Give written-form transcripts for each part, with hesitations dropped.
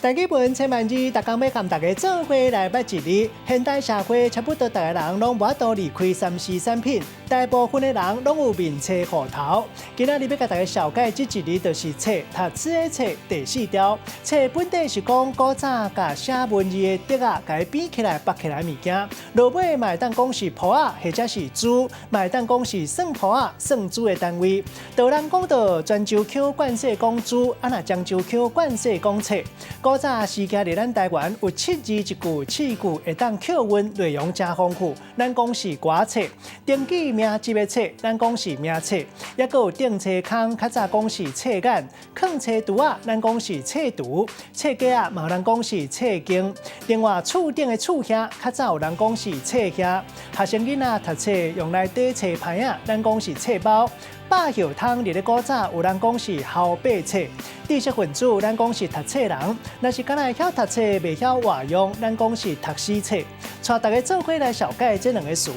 台語文千萬字，逐工欲佮大家做伙來捌一字。現代社會差不多逐个人攏無法度離開3C 產品，大部分的人攏有面冊戶頭。今仔日欲共大家紹介這一字，就是冊，讀冊的冊，第四調。冊本底是講古早共寫文字的竹仔，共伊編起來、縛起來物件。落尾嘛會當講是簿仔，或者是珠，嘛會當講是算簿仔、算珠的單位。台人講到泉州腔慣勢講珠，啊若漳州腔慣勢講冊。古早時期佇咱台灣有七字一句、四句會當扣韻，內容誠豐富。咱講是歌冊，登記名籍的冊，咱講是名冊。抑閣有釘冊空，較早講是冊眼，囥冊櫥仔，咱講是冊櫥，冊架仔嘛有人講是冊間。另外厝頂的厝兄，較早有人講是冊兄。學生囡仔讀冊用來綴冊牌仔，咱講是冊包。百葉通佇咧古早有人講是鱟白冊。知識分子咱講是讀冊人，若是敢若會曉讀冊，袂曉活用，咱講是讀死冊。帶大家做伙來紹介這兩个詞。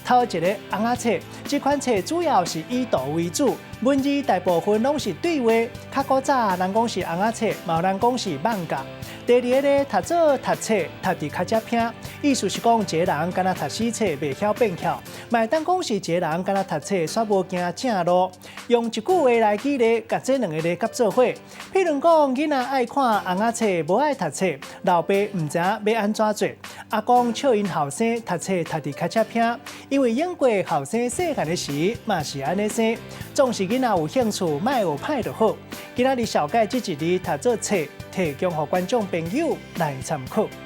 頭一个尪仔冊，這款冊主要是以圖為主，文字大部分攏是對話。較古早人講是尪仔冊，嘛有人講是艋舺。第二个咧，讀做讀冊，讀佇較遮偏，意思是講一个人敢若讀死冊，袂曉變巧，嘛會當講是一个人敢若讀冊，煞無行正路。用一句話來舉例，共這兩个字合做伙。譬如講，囡仔愛看尪仔冊，無愛讀冊，老爸毋知影欲按怎做。阿公笑𪜶後生讀冊讀佇較遮偏，因為英國後生細漢的時嘛是按呢生，總是囡仔有興趣，莫學歹就好。今仔日紹介這一字讀做冊，提供予觀眾朋友來參考。